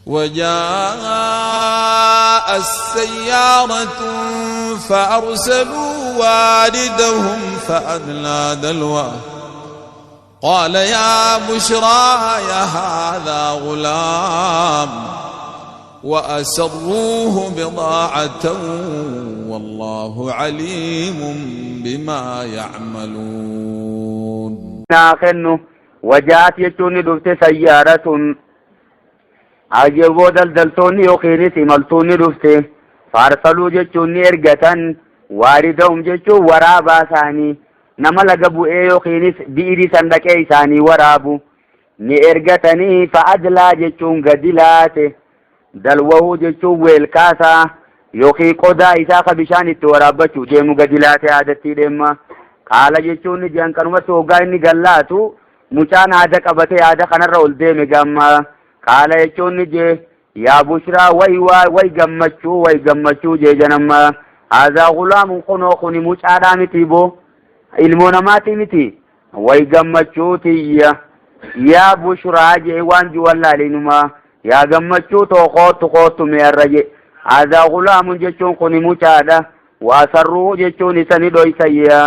وجاء السيارة فأرسلوا واردهم فأدلى دلوه قال يا بشرى يا هذا غلام وأسروه بضاعة والله عليم بما يعملون. Naa kennu wajaat jechuun ni dhufte sayyaaratun ajaboo daldaltoonni yookiinis imaltuun ni dhufte faarsaluu jechuun ni ergatan waaridahum jechuun waraabaa isaanii nama laga bu'ee yookiinis bi'irii san dhaqee isaanii waraabu ni ergatanii fa'adlaa jechuun gadi laate dalwahuu jechuun weelkaasaa yookiin qodaa isaa ka bishaan itti waraabbachuu deemu gadi laate aadatti deemma qaala jechuun ni jiran kanumatti hoggaa inni gallaatu mucaan aada qabatee aada kanarra ol deeme gamma qaala jechuun ni jee yaa bushraa way way gammachuu way gammachuu jee janamma haazaa gulaamun kunoo kuni mucaadhaa miti boo ilmoo namaatii miti way gammachuu tiyya yaa bushraa jee waan ju wallaalinuma yaa gammachuu too koottu koottu meerra jee haazaa gulaamun jechuun kuni mucaadha waasarruu jechuun isa ni dhoysayya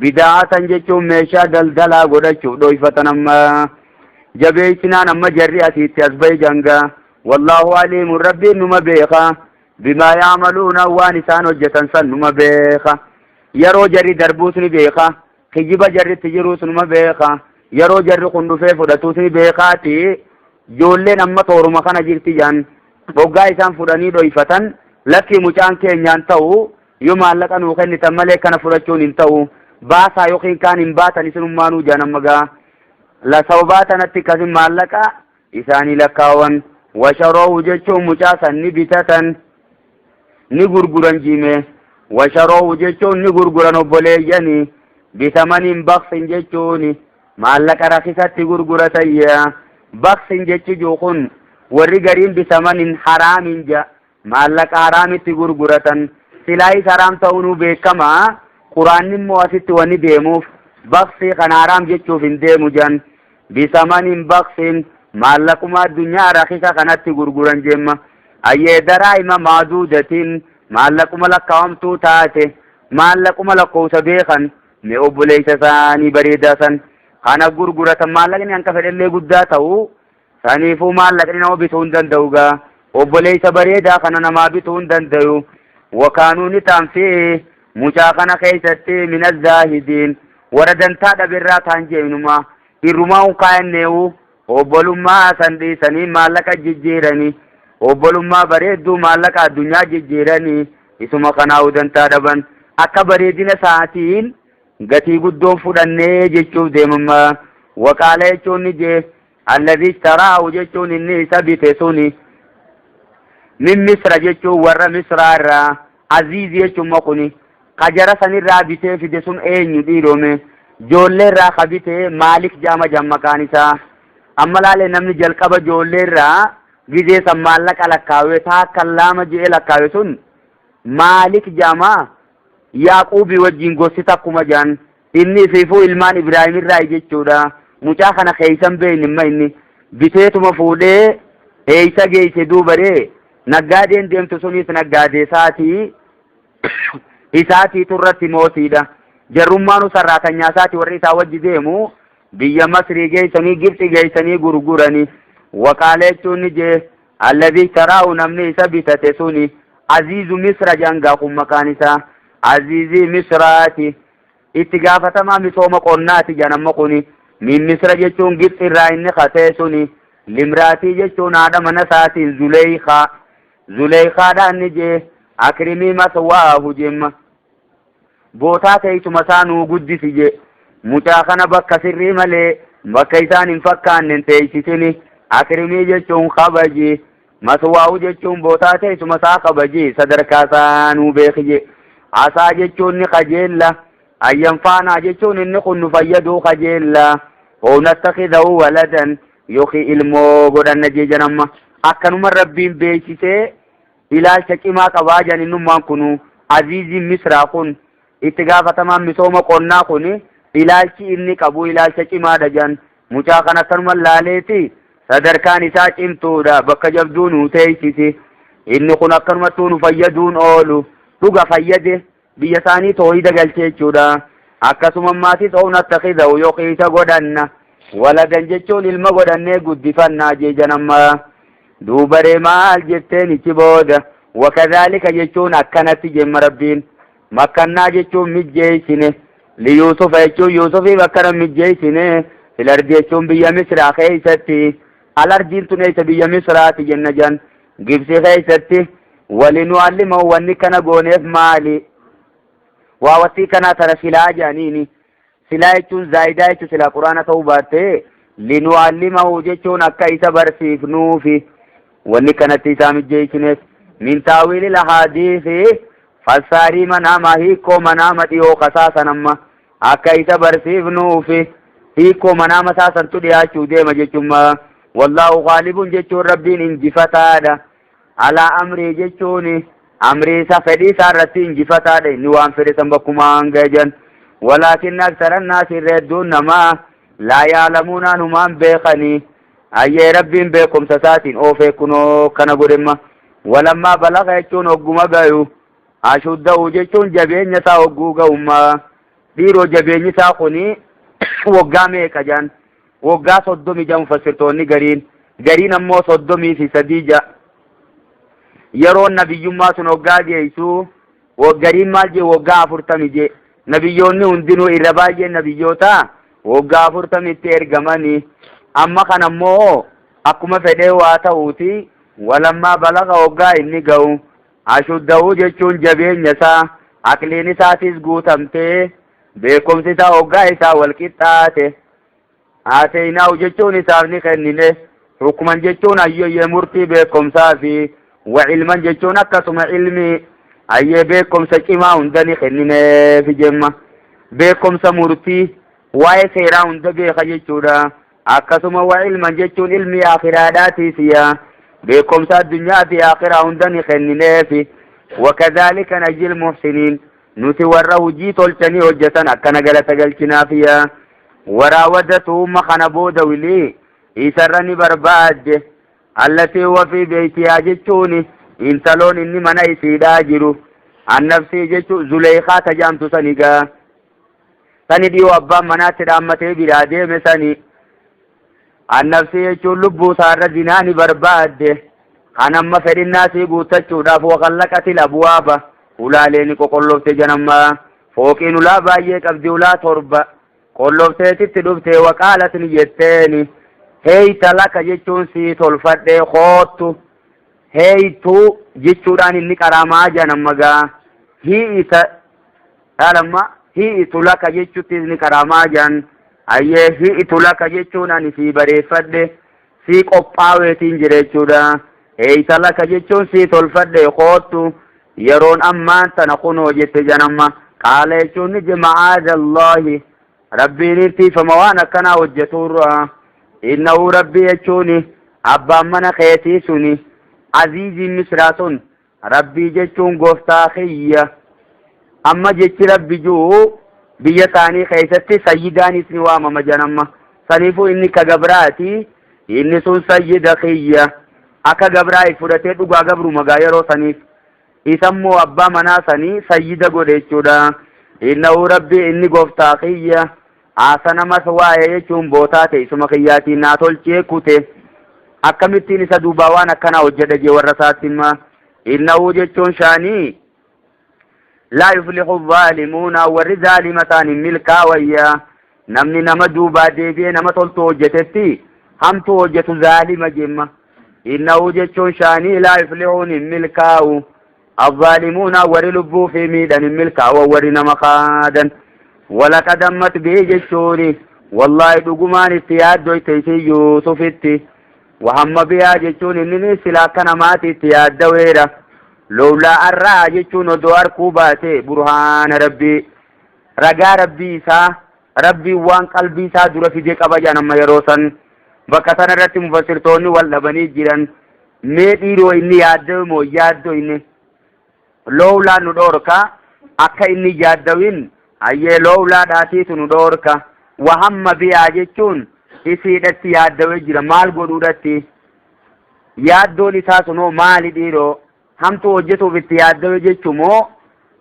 bidaa'atan jechuun meeshaa daldalaa godhachuuf dhoyfatan amma jabeeysinaan amma jarri asiitti as bahe janga wallaahu aliimun rabbiin numa beeka bimaa yaamaluuna waan isaan hojjetan san numa beeka yeroo jarri darbuus ni beeka kijiba jarri itti jiruus numa beeka yeroo jarri kun dhufee fudhatuus ni beekaati ijoolleen amma tooruma kana jirti jaan hoggaa isaan fudhanii dhoyfatan lakkii mucaan keenyaan ta'u yoo maallaqa nuu kennitan malee kana fudhachuun hin ta'u baasaa yookiin kaan hin baatan isinummaanuu jaan amma gaa la sababaa tanatti kasin maallaqa isaanii lakkaawan washaroohu jechuun mucaa san ni bitatan ni gurguran jime washaroohu jechuun ni gurguran obboleeyyani bitamaniin baksin jechuun maallaqa rakisatti gurguratayya baksin jechi jiru kun warri gariin bitamanin haraamin ja maallaqa haraamitti gurguratan silaayis haraam ta'uunuu beekamaa quraanni immoo asitti wanni deemuuf baksii kana haraam jechuuf hin deemu jan bisamaniin baksin maallaquma addunyaa rakisa kanatti gurguran jemma ayyee daraa'ima maaduudatiin maallaquma lakkaawamtuu taate maallaquma lakkoofsa beekan mee obboleessa isaanii bareedaa san kana gurguratan maallaqni hanqa fedhellee guddaa ta'u saniifuu maallaqni nama bituu hin danda'u gaa obboleessa bareedaa kana namaa bituu hin danda'u wakaanuu ni ta'an fi mucaa kana keessatti mina zaahidiin warra dantaa dhaberraa ta'an jeenuma irrumaa hin kaa'anneewu obbolummaa san dhiisanii maallaqa jijjiiranii obbolummaa bareedduu maallaqa addunyaa jijjiiranii isuma kanaa'u dantaa dhaban akka bareedina isaatiin gatii guddoon fudhannee jechuuf deemamma waqaala jechuun ni jee alladhi ishtaraahu jechuun inni isa bite suni min misra jechuun warra misraa irraa aziizi jechuun ma kuni kajara sanirraa bitee fide sun eenyu dhiirome joollee irraa ka bite maalik jaama jan maqaan isaa amma laalee namni jalqaba joollee irraa gizee san maallaqa lakkaawee taakka laama je'ee lakkaawe sun maalik jaama yaaquubii wajjin gosti takkuma jaan inni ifiifuu ilmaan ibraahim irraa jechuudha mucaa kana keeysan beeyne imma inni biteetuma fuudhee eeysa geeyse duubaree naggaadeen deemtu sunis naggaadee isaatii isaatiitu irratti mootiidha jarrummaanu sarraatanyaa isaati warri isaa wajji deemu biyya masrii geeysanii gibxi geeysanii gurgurani waqaala jechuun ni jee alladhi ishtaraahu namni isa bitate suni aziizu misra jangaa kun maqaan isaa aziizii misraati itti gaafatamaa misooma qonnaati jan amma kuni min misra jechuun gibxi irraa inni katee suni limraatii jechuun haadha mana isaatiin zuleykaa zuleykaadhaan ni jee akrimii maswaahu jemma bootaa teessuma isaa nuu guddisi jee mucaa kana bakka sirrii malee bakka isaan hin fakkaanne hin teessisini akrimii jechuun kabaji maswaahu jechuun bootaa teessuma isaa kabaji sadarkaa isaa nuu beeki jee asaa jechuun ni kajeella ayyanfaanaa jechuun inni kun nu fayyaduu kajeella oo nattakidahu waladan yookiin ilmoo godhanna jee janamma akkanuma rabbiin beeksisee ilaalcha cimaa qabaa jan innummaan kunu aziiziin misraa kun itti gaafatamaan misooma qonnaa kun ilaalchi inni qabu ilaalcha cimaadha jan mucaa kana akkanuma laaleeti Sadarkaan isaa cimtuudha, bakka jabduu nuu teeysisi. Inni kun akkanumattuu nu fayyaduun oolu. Dhuga fayyade, biyya isaanii toohida galche jechuudha. Akkasuma ammaatis ow nattakhidahu yookiin isa godhanna. Waladan jechuun ilma godhannee guddifannaa jeejan amma. Duubaree maal jetteen ichi booda? Wakadhaalika jechuun akkanatti jemma Rabbiin. Makkannaa jechuun mijjeessine. Liyuusufa jechuun Yuusufiif akkana mijjeessine. Filardi jechuun biyya Misraa keessatti. Alardiin tun eessa? Biyya Misraati jenna jan. Gibsi keessatti. Walinu'allimahu, wanni kana gooneef maali? Waa wasii kanaa tana silaa jedhaniini. Silaa jechuun zaayidaa jechuun silaa quraana ta'uu baatte, linu'allimahu jechuun akka isa barsiifnuufi wanni kanatti isaa mijjeessineef. Min taawiilil ahaadiisi, fassaarii manaamaa, hiikoo manaama dhiyoo kasaasan amma akka isa barsiifnuufi, hiikoo manaama saasantu dhiyaachuu deema jechuun. Wallaahu gaalibun jechuun Rabbiin injifataadha. Alaa amrii jechuun amrii isa fedhii isaa irratti injifataadha. Inni waan fedhe san bakkuma hanga jan. Walaakin aksara naasi, irra hedduun namaa, laa yaalamuuna, numaan beekanii. Ayyee, Rabbiin beekumsa isaatiin oofee kunoo kana godhemma. Walammaa balaga jechuun hogguma gayu. Ashudda'u jechuun jabeenya isaa hogguu ga'ummaa. Dhiiroo, jabeenyi isaa kuni waggaa meeqa jaan? Waggaa 30 ja mufassirtoonni gariin. Gariin ammoo 33 ja. Yeroon nabiyyummaa sun waggaa geessu, gariin maal jee? Waggaa 40 jee. Nabiyyoonni hundinuu, irra baay'een nabiyyoota, waggaa 40tti ergamanii. Amma kan ammoo akkuma fedhee waa ta'uuti, walammaa balaga waggaa inni ga'u. Ashudda'uu jechuun jabeenya isaa, aqliin isaatis guutamtee, beekumsi isaa hoggaa isaa wal qixxaate. Aateenaahu jechuun isaaf ni kennine. Hukman jechuun ayyoyyee murtii beekumsaa fi wa ilman jechuun akkasuma ilmi, ayyee beekumsa cimaa hunda ni kennineef jemma. Beekumsa murtii waa'ee seeraa hunda beeka jechuudha. Akkasuma wa ilman jechuun ilmi akhiraadhaatiis yaa beekumsa addunyaa fi akhiraa hunda ni kennineefi. Wakadhaalika najzil muhsiniin, nuti warra hojii tolchanii hojjetan akkana galata galchinaafiya. Waraawadatu kana booda wilii isarra ni barbaadde. Allatii huwa fi beeytihaa jechuun intaloon inni mana isiidhaa jiru. Annafsii jechuun Zuleykaa tajaamtu sanigaa. Sani dhiyoo abbaan manaatti dhaammatee biraa deeme sani. Annafsii jechuun lubbuu isaarra zinaa ni barbaadde. Kan amma fedhinnaa sii guuttachuudhaaf waqallaqatil abwaaba, ulaalee ni qoqollofte janammaa. Fooqiin ulaa baay'ee qabdi, ulaa torba. Qollofteetitti dhuftee waqaalat ni jetteeni. Heeyta laka jechuun sii tolfadhee koottu. Heeytuu jechuudhaan inni qaraamaa janamma gaa. Hi'ita dhaalamma, hi'itu laka jechuuttis ni qaraamaa jan. Ayyee, hi'itu laka jechuun ani sii bareeffadhe, sii qophaaweetiin jira jechuudha. Heeyta laka jechuun sii tolfadhe koottu. Yeroon ammaan tana kunoo jette janamma. Qaala jechuun ni je, ma'aadha Allahi. Rabbiin irtiifama waan akkanaa hojjetuurra. Innahu Rabbii jechuun abbaan mana keetii suni aziiziin Misraa sun Rabbii jechuun gooftaa kiyya. Amma jechi Rabbi jiru biyya isaanii keessatti sayyidaanis ni waamama janamma. Saniifuu inni ka gabraati, inni sun sayyida kiyya. Akka gabraa fudhatee dhugaa gabruma gaa yeroo saniif. Isammoo abbaa manaa sanii sayyida godhe jechuudha. Innahu Rabbii, inni gooftaa kiyya. Haasana maswaaya jechuun bootaa teessuma kiyyaatiin naa tolchee kute. Akkamittiin isa duubaa waan akkanaa hojjedha jee warra isaatti hima. Innahu jechuun shaanii laa yuflihu zaalimuuna, warri zaalima ta'an hin milkaawayya. Namni nama duubaa deebi'ee nama toltuu hojjetetti hamtuu hojjetu zaalima jemma. Innahu jechuun shaanii laa yuflihuun hin milkaa'u. Azzaalimuuna, warri lubbuu fi miidhan hin milkaa'u, warri nama kaadan. Walaqad hammat bihi jechuuni wallaahi dhugumaan itti yaaddoyte isii Yuusufitti. Wahamma bihaa jechuun inni sila akka namaati itti yaaddaweera. Lowlaa arraa jechuun odoo arkuu baate burhaana Rabbii. Ragaa Rabbii isaa, Rabbiin waan qalbii isaa dura fide qaba jedhan. Amma yeroo san bakka sana irratti mufassirtoonni wal dhabanii jiran. Mee dhiiroo, inni yaaddawe moo yaaddoo? Inni loowlaa nu dhoorka akka inni yaaddawin. Hayyee, loowlaa dhaatiitu nu dhoorka. Wahamma bihaa jechuun Isiidhatti yaaddawee jira. Maal godhuudhatti? Yaaddoon isaa sunoo maali dhiiroo? Hamtuu hojjetuuf itti yaaddawe jechu moo?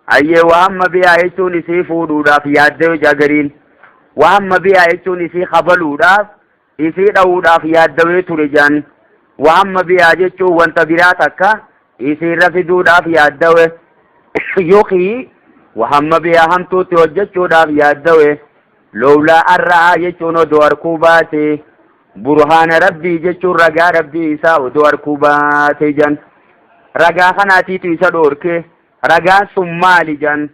Hayyee, wahamma bihaa jechuun isii fuudhuudhaaf yaaddawe jagariin. Wahamma bihaa jechuun isii kabaluudhaaf, isii dha'uudhaaf yaaddawee ture jaan. Wahamma bihaa jechuun wanta biraa takka isiirra fiduudhaaf yaaddawe. Yookiin wahamma bihaa hamtuutti hojjechuudhaaf yaaddawe. Lowlaa arra'aa jechuun odoo arkuu baate. Burhaana Rabbii jechuun ragaa Rabbii isaa odoo arkuu baate jan. Ragaa kanaatiitu isa dhoorke. Ragaan sun maali jan?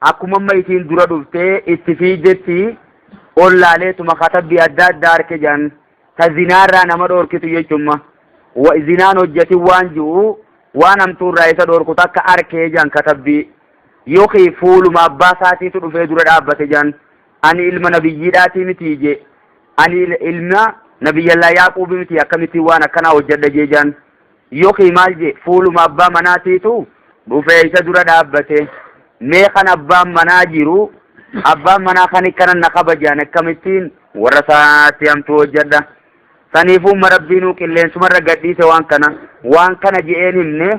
Akkuma amma isiin dura dhuftee itti fiijetti ollaaleetuma katabbii adda addaa arke jan. Ta zinaarraa nama dhoorkitu jechumma. Zinaan hojjetin waan ji'u waan hamtuurraa isa dhoorku takka arkee jan katabbii. Yookiin fuuluma abbaa isaatiitu dhufee dura dhaabbate jan. Ani ilma nabiyyiidhaatii miti je. Ani ilma nabiyyallaa Yaaquubi miti, akkamittiin waan akkanaa hojjedha jee jan. Yookiin maal je, fuuluma abbaa manaatiitu dhufee isa dura dhaabbate. Mee kan abbaan manaa jiru, abbaan manaa kan ikkana na kabajaan, akkamittiin warra isaatti hamtuu hojjedha? Saniifuu umma Rabbiinuu qilleensumarra gadhiise waan kana. Waan kana je'een himne.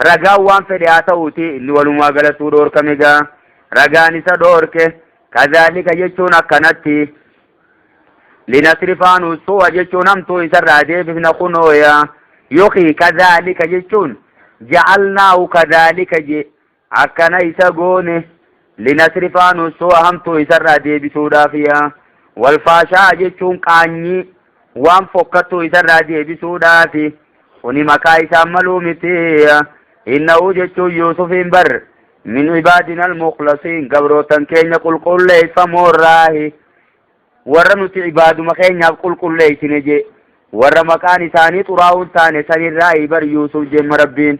Ragaan waan fedhe haa ta'uuti, inni walumaa galattuu dhoorkame gaa. Ragaan isa dhoorke kazaalika jechuun akkanatti linasrifa anhu su'a jechuun hamtuu isarraa deebifna kunooya. Yookiin kazaalika jechuun ja'alnaahu kazaalika je, akkana isa goone, linasrifa anhu su'a hamtuu isarraa deebisuudhaaf yaa. Walfaashaa jechuun qaanyii waan fokkattuu isarraa deebisuudhaafi. Kuni maqaa isaan maluu miti. Innahu jechuun Yuusufiin bar min ibaadina almukhlasiin, gabrootan keenya qulqulleeffamoorraahi, warra nuti ibaaduma keenyaaf qulqulleessine je, warra maqaan isaanii xuraa'uun taane sanirraahi bar Yuusuf jemma Rabbiin.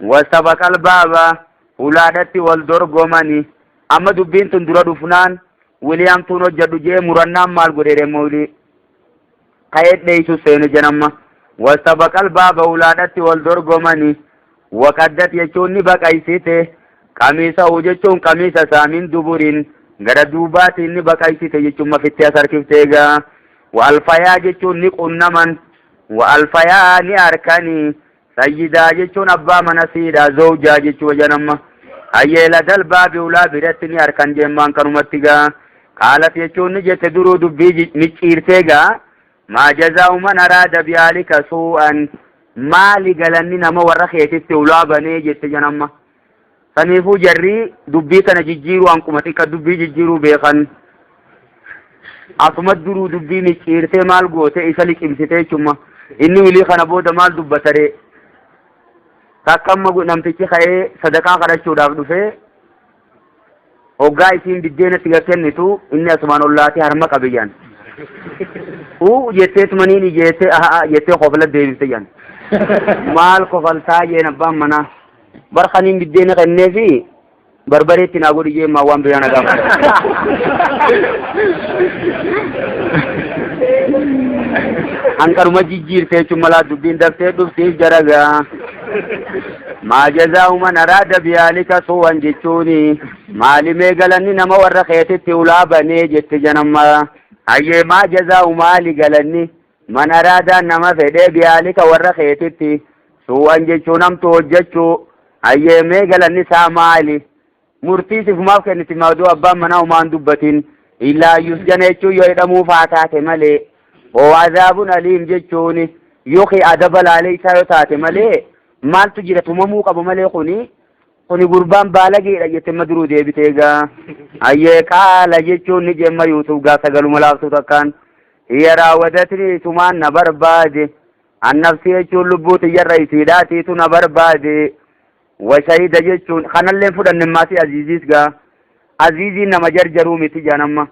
Wastabaqa albaaba, hulaadhatti wal dorgomani. Amma dubbiin tun dura dhufnaan Wiliyaam tuun hojjedhu jee murannaan maal godhe remmoolii ka'ee dheeysu seene jenamma. Wastabaqa albaaba, hulaadhatti wal dorgomani. Waqaddat jechuun ni baqaysite. Qamiisahu jechuun qamiisa isaa min duburiin, gara duubaatiin ni baqaysite jechuun mafitti as harkifte egaa. Wa alfayaa jechuun ni qunnaman. Wa alfayaa ni arkanii. Sayyidaa jechuun abbaa mana siidha, zawjaa jechuu janamma. Hayyee, ladal baabi, ulaa biratti ni arkan jemmaan kanumatti gaa. Qaalat jechuun ni jette, duruu dubbii micciirtee gaa. Maa jazaa'u man araada biyaalika suu'an, maali galanni nama warra keetitti ulaa banee jette janamma. Saniifuu jarri dubbii kana jijjiiruu hanquma xiqqa dubbii jijjiiruu beekan. Asuma duruu dubbii micciirtee maal goote, isa liqimsite jechuma. Inni wilii kana booda maal dubbataree? Takka amma namtichi ka'ee sadaqaa kadhachuudhaaf dhufee hoggaa isiin biddeenatti gad kennitu inni asumaan ollaatee harma qabe jedhan. Uu jetteetuma niin ijeessee ahaa jettee kofla deebifte jedhan. Maal kofaltaa jeen abbaan manaa. Bar kaniin biddeena kenneefi barbareetti naa godhi jeen, maa waan biraa na gaafata. Hanqaruma jijjiirte jechuun malaa dubbiin daftee dhuftiif jaragaa. Maa jazaa'u man araada biyaalika su'an jechuuni maalimee galanni nama warra keetitti ulaa banee jette janamma. Hayyee, maa jazaa'u, maali galanni man araadaan nama fedhee biyaalika warra keetitti su'an jechuun hamtuu hojjechuu? Hayyee, mee galanni isaa maali? Murtii sifumaaf kenniti maaduu abbaan manaa homaan dubbatin. Illaa yusjana jechuun yoo hidhamuuf haa taate malee, oo azaabun aliim jechuun yookiin adaba laalee isaa yoo taate malee maaltu jira? Tumamuu qaba malee kuni gurbaan baalageedha jette ma duruu deebite egaa. Hayyee, qaala jechuun ni jemma Yuusuf gaa sagaluma laaftuu takkaan. Hiya raawadatni, isumaan na barbaade. Annafsi jechuun lubbuu tiyyarra isiidhaatiitu na barbaade. Washahida jechuun kanallee fudhanne maasii Aziiziis gaa. Aziiziin nama jarjaruu miti jaan amma.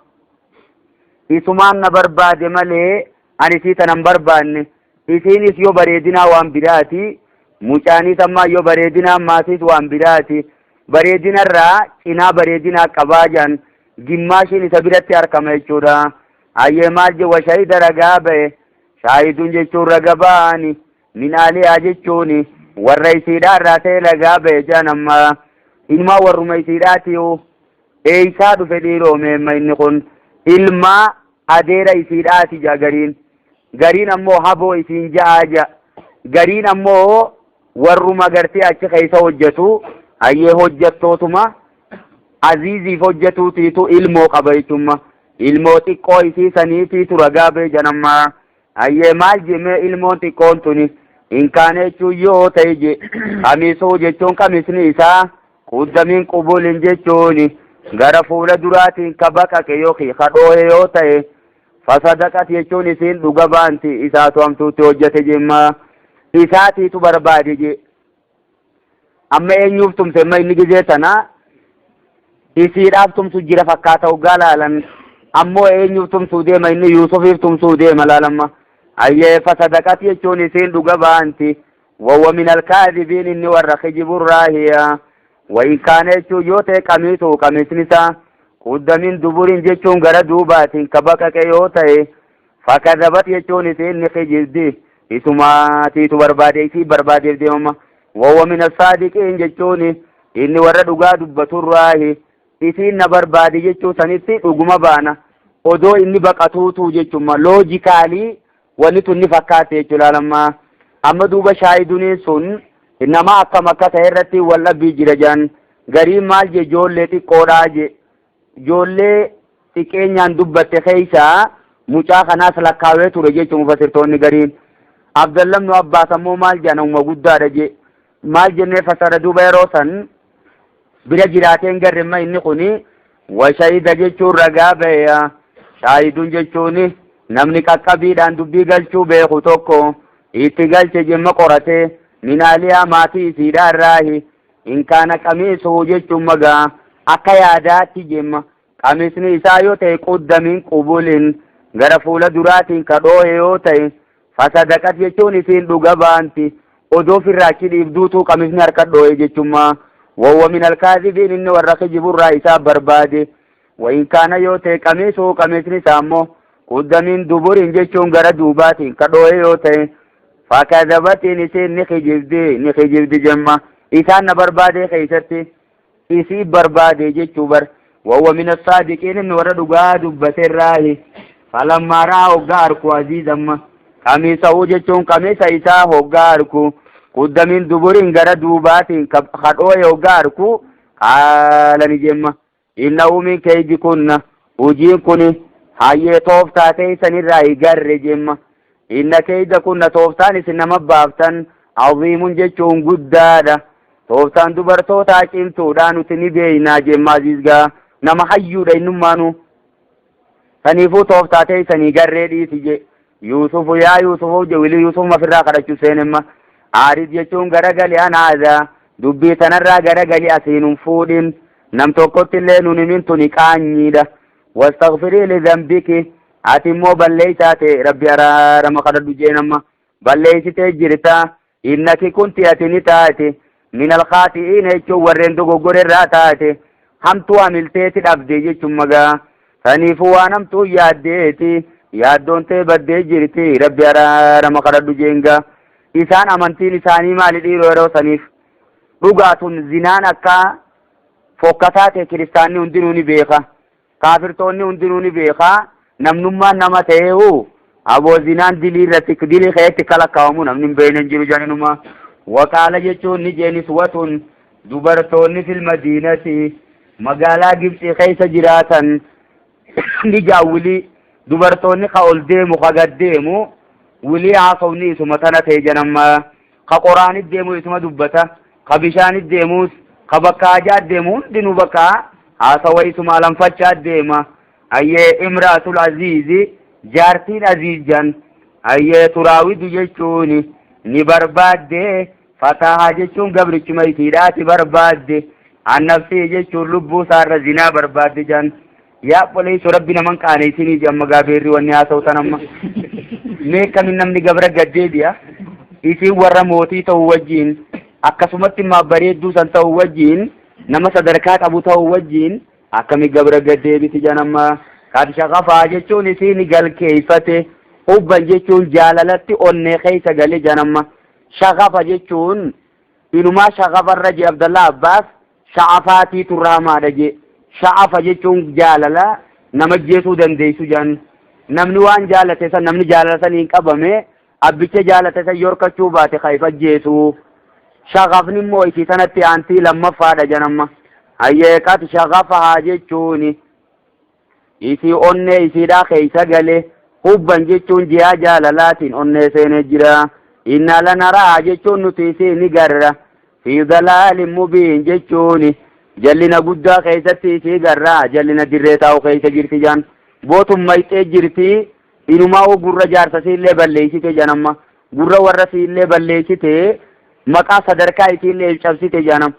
Isumaan na barbaade malee ani isii tanan barbaanne. Isiinis yoo bareedinaa waan biraati. Mucaanis ammaa yoo bareedinaa maasiis waan biraati. Bareedinarraa cinaa bareedinaa qabaa jaan, gimmaashiin isa biratti argama jechuudha. Hayyee, maal je? Washahida, ragaa ba'e. Shaahiduun jechuun raga ba'ani. Min aaliyaa jechuun warra isiidhaa irraa ta'e ragaa ba'e jaan amma. Ilmaa warruma isiidhaatiyu eeysaa dhufe dhiiroo meemma inni kun ilmaa Adeera isiidhaati ja'a gariin. Gariin ammoo haboo isiin ja'aa ja'a. Gariin ammoo warruma gartee achi keessa hojjetu hayyee hojjettootuma aziiziif hojjetuutiitu ilmoo qaba jechuudha. Ilmoo xiqqoo isii saniitiitu ragaa bee janammaa. Hayyee maal jemee ilmoon xiqqoon tuni hin kaane jechuun yoo ta'e je qamisuu jechuun qamisni isaa quddamiin qubulin jechuun gara fuula duraatiin ka baqaqe yookiin ka dhoohe yoo ta'e fasadaqat jechuun isiin dhuga baanti isaatu hamtuutti hojjete jemma isaatiitu barbaade je amma eenyuuf tumse amma inni gizee tana isiidhaaf tumsu jira fakkaata hoggaa laalan ammoo eenyuuf tumsuu deema inni Yuusufiif tumsuu deema laalamma ayyee fasadaqat jechuun isiin dhuga baanti wahuwa min alkaadibiin inni warra kijiburraahiya wain kaana jechuun yoo ta'e qamiitu qamiisni isaa quddamin duburiin jechuun gara duubaatiin ka baqaqe yoo ta'e fakadabat jechuun isiin ni kijibdi isumaatiitu barbaade isii barbaadeef deemama wahuwa min assaadiqiin jechuun inni warra dhugaa dubbaturraahi isiin na barbaade jechuu sanitti dhuguma baana odoo inni baqatuutu jechuma loojikaalii wanni tun ni fakkaate jechuu ilaalamma amma duuba shaahiduniin sun nama akkam akka ta'e irratti wal dhabbii jira jedhan gariin maal je ijoollee xiqqoodhaa je ijoollee xiqqeenyaan dubbatte keeysaa mucaa kanaas lakkaawee ture jechuun mufassirtoonni gariin Abdallah ibnu Abbaas ammoo maal jedhan uma guddaadha je maal jennee fasara duuba yeroo san bira jiraateen garrimma inni kuni washahida jechuun ragaa ba'eya shaahidun jechuun namni qaqqabiidhaan dubbii galchuu beeku tokko itti galche jemma qorate minaaliyaa maatii isiidhaa irraahi in kaana qamiisuhu jechuun magaa akka yaadaatti jemma qamisni isaa yoo ta'e quddamiin qubulin gara fuula duraatiin ka dhoohe yoo ta'e fasadaqat jechuun isiin dhuga baanti odoo firraa achi dhiibduutuu qamisni harka dhoohe jechumma wahuwa min alkaadibiin inni warra kijiburraa isaa barbaade wain kaana yoo ta'e qamiisuhu qamisni isaa ammoo quddamiin duburiin jechuun gara duubaatiin ka dhoohe yoo ta'e fakadabatiin isiin ni kijibdi ni kijibdi jemma isaan na barbaade keessatti isii barbaade jechuu bar wahuwa min assaadiqiin inni warra dhugaa dubbaterraahi falammaa ra'aa hoggaa arku aziiz amma qamiisa'uu jechuun qamiisa isaa hoggaa arku quddamiin duburiin gara duubaatiin ka dhooye hoggaa arku qaala ni jemma innahu min keydi kunna hujiin kun hayyee tooftaa teeysanirraa higarre jemma inna keyda kunna tooftaan isin nama baaftan aziimun jechuun guddaadha tooftaan dubartootaa cimtuudha nuti ni beeynaa jemma aziizgaa nama hayyuudha innummaanuu saniifuu tooftaa teeysanii garree dhiisi je Yuusufu yaa Yuusufu je wilii Yuusuf mafirraa kadhachuu seenemma aarid jechuun garagali anaaza dubbii tanarraa garagali asiin hin fuudhin nam tokkotti illee nun himin tuni qaanyiidha wastaghfirii lidhanbiki ati immoo balleeysaa ta'e rabbi araarama kadhadhu jeen amma balleeysitee jirta innaki kunti ati ni taate min alkhaati'iina jechuun warreen dogoggore irraa taate hamtuu hamilteeti dhabde jechuun magaa saniifuu waan hamtuu yaaddeeti yaaddoon tee baddee jirti rabbi araarama kadhadhu jeengaa isaan amantiin isaanii maali dhiiroo yeroo saniif dhugaatun zinaan akka fokkataa ta'e kiristaanni hundinuu ni beeka kaafirtoonni hundinuu ni beeka namnummaan nama ta'eehu aboo zinaan dilii irratti dilii keetti kalakkaa'amu namni hin beekne hin jiru janinuma waqaala jechuun ni jeenis watun dubartoonni fil madiinati magaalaa Gibxii keessa jiraatan ni jaawwilii dubartoonni ka ol deemu ka gad deemu wilii haasawni isuma tana ta'e janamma ka qoraanit deemu isuma dubbata ka bishaanit deemus ka bakka hajaa deemu hundinuu bakka haasawa isuma alanfachaa deema ayyee imraatul aziizi jaartiin aziiz jan ayyee turaawidu jechuun ni barbaadde fataahaa jechuun gabrichuma isiidhaati barbaadde annafsii jechuun lubbuu isaarra zinaa barbaadde jan yaa obboleessoo rabbi naman qaaneessinii je amma gaabeerri wanni haasa'u tan amma mee kamin namni gabra gad deebi'a isiin warra mootii ta'u wajjiin akkasumatti immaa bareedduu san ta'u wajjiin nama sadarkaa qabu ta'u wajjiin akkami gabra gad deebiti jan amma kad shaqafaa jechuun isiin galkeeffate hubban jechuun jaalalatti onnee keessa gale jan amma shaqafa jechuun inumaa shaqafarra je Abdallah Abbaas sha'afaatii turraamaadha je sha'afa jechuun jaalala nama jeesuu dandeessu jan Namni waan jaalate san, namni jaalala saniin qabame, abbicha jaalate san yorkachuu baate ka if ajjeesu. Shagafni immoo isii tanatti aantii lammaffaadha janamma. Hayyee, qad shagafahaa jechuuni isii onnee isiidhaa keeysa gale. Hubban jechuun ji'aa jaalalaatiin onnee seenee jira. Innaa lanaraa jechuun nuti isii ni garra. Fi dalaalin mubiin jechuun jallina guddaa keessatti isii garra, jallina dirree taa'u keessa jirti jaan. Bootum mayxee jirti, inumaa gurra jaarsa siillee balleessite janamma. Gurra warra siillee balleessite, maqaa sadarkaa isiillee cabsite janam.